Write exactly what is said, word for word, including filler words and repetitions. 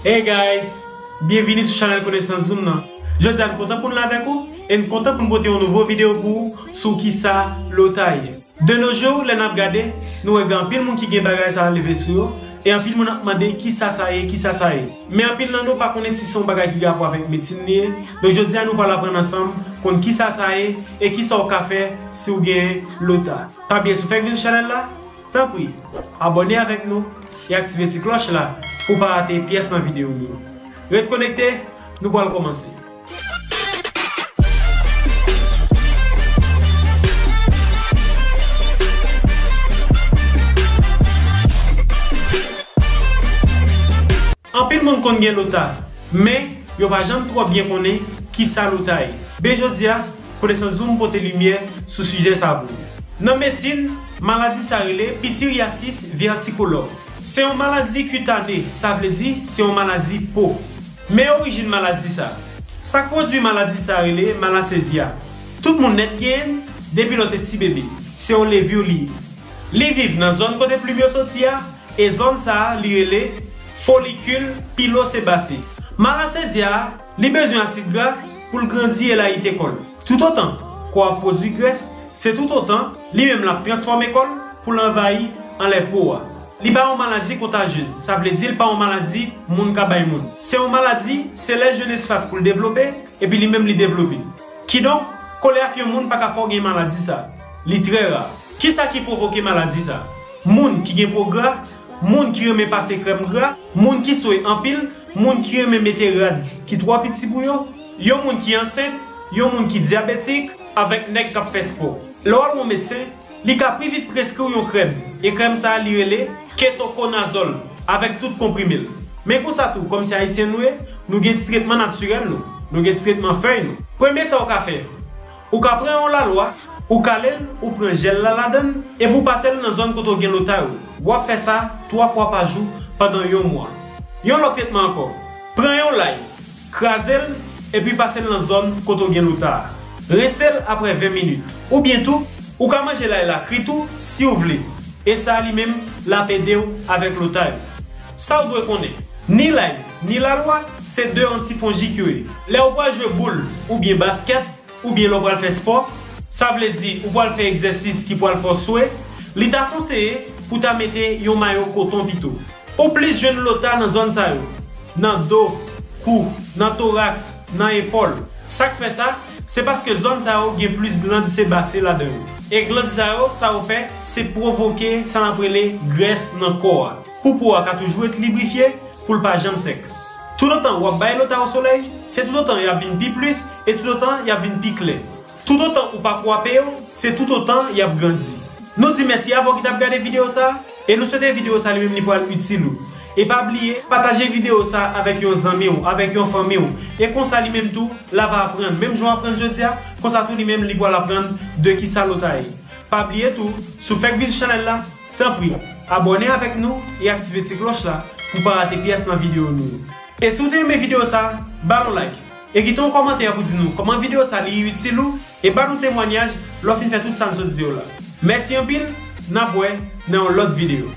Hey guys, byenvini sou chanèl Konesans Zoom nan. Jodi a n kontan pou n la avèk ou e n kontan pou n pote yon nouvo videyo pou ou sou kisa lota ye. De nos jours, lè n ap gade, nou wè gen anpil moun ki gen bagay sa leve sou yo, e anpil moun ap mande kisa sa ye, kisa sa ye. Men anpil nan nou pa konnen si se yon bagay ki gen rapò avèk medsin li ye. Donk jodi a nou pral aprann ansanm konn kisa sa ye e kisa w ka fè si w gen lota. Pa bliye si w fèk vin sou chanèl la, tanpri, abòne avèk nou e aktive ti klòch la pou w pa rate pyès nan videyo nou yo. Ret konekte, nou pral kòmanse. Anpil moun konn gen lota, men yo pa janm twò byen konnen kisa lota ye. Ben jodi a, Konesans Zoom pote limyè sou sijè sa pou ou. Nan medsin, maladi sa rele pityriasis versicolor. Se yon maladi kitane, sa vle di se yon maladi po. Men orijin maladi sa. Sa k pwodui maladi sa rele malasezya. Tout moun nèt genyen l depi lè w te ti bebe. Se yon levir li ye. Li viv nan zòn kote plim yo soti a, e zòn sa a li rele folikil pilosebase. Malasezya a, li bezwen asid gra pou l grandi e layite kò l. Toutotan kò a ap pwodui grès, se toutotan li menm l ap transfòme kò l pou l anvayi anlè po a. Li pa yon maladi kontajyez, sa vle di l pa yon maladi moun ka bay moun. Se yon maladi, se lè l jwenn espas pou l devlope, epi li menm li devlope. Kidonk, kole ak yon moun pa ka fè w gen maladi sa. Li trè ra. Kisa ki pwovoke maladi sa? Moun ki gen po gra, moun ki renmen pase krèm gra, moun ki swe anpil, moun ki renmen mete rad ki twò piti pou yo, yon moun ki ansent, yon moun ki dyabetik, avèk nèg k ap fè spò. Lè w al wè yon medsen, li ka pi vit preskri w yon krèm, e krèm sa a li rele ketokonazòl, avèk tout konprime l. Men konsa tou, kòm se ayisyen nou ye, nou gen ti tretman natirèl nou, nou gen ti tretman fèy nou. Premye sa w ka fè, ou ka pran yon lalwa, ou kale l, ou pran jèl la ladan l, epi w pase l nan zòn kote w gen lota yo. W ap fè sa twa fwa pa jou pandan yon mwa. Yon lòt tretman ankò, pran yon lay, kraze l, epi pase l nan zòn kote w gen lota a. Rense l apre ven minit. Oubyen tou, ou ka manje lay la kri tou si w vle. E sa a li menm, l ap ede w avèk lota yo. Sa w dwe konnen, ni lay, ni lalwa, se de antifonjik yo ye. Lè w pral jwe boul oubyen baskèt, oubyen lè w pral fè spò, sa vle di ou pral fè egzèsis ki pral fè w swe, li ta konseye pou w ta mete yon mayo koton pito. Ou plis jwenn lota nan zòn sa yo, nan do, kou, nan toraks, nan epòl. Sa k fè sa, se paske zòn sa yo gen plis glann sebase ladan yo. E glann sa yo, sa yo fè, se pwovoke sa n ap rele grès nan kò a. Pou po a ka toujou ret librifye, pou l pa janm sèk. Toutotan w ap bay lota yo solèy, se toutotan y ap vin pi plis e toutotan y ap vin pi klè. Toutotan ou pa kwape yo, se toutotan y ap grandi. Nou di mèsi avè w ki t ap gade videyo sa a, e nou swete videyo sa a li menm li pral itil ou. E pa bliye, pataje videyo sa a avèk yon zanmi w, avèk yon fanmi w. E konsa li menm tou, l ava aprann, menm jan w aprann jodi a, konsa tou li menm li pral aprann de kisa lota ye. Pa bliye tou, si w fèk vin sou chanèl la, tanpri, abòne avèk nou e aktive ti klòch la pou w pa rate pyès nan videyo nou yo. E si w te renmen videyo sa a, ba l yon like. E kite yon kòmantè pou di nou kòman videyo sa li itil ou e ba nou temwanyaj lè w fin fè tout sa n sot di yo la. Mèsi anpil, n ap wè nan yon lòt videyo.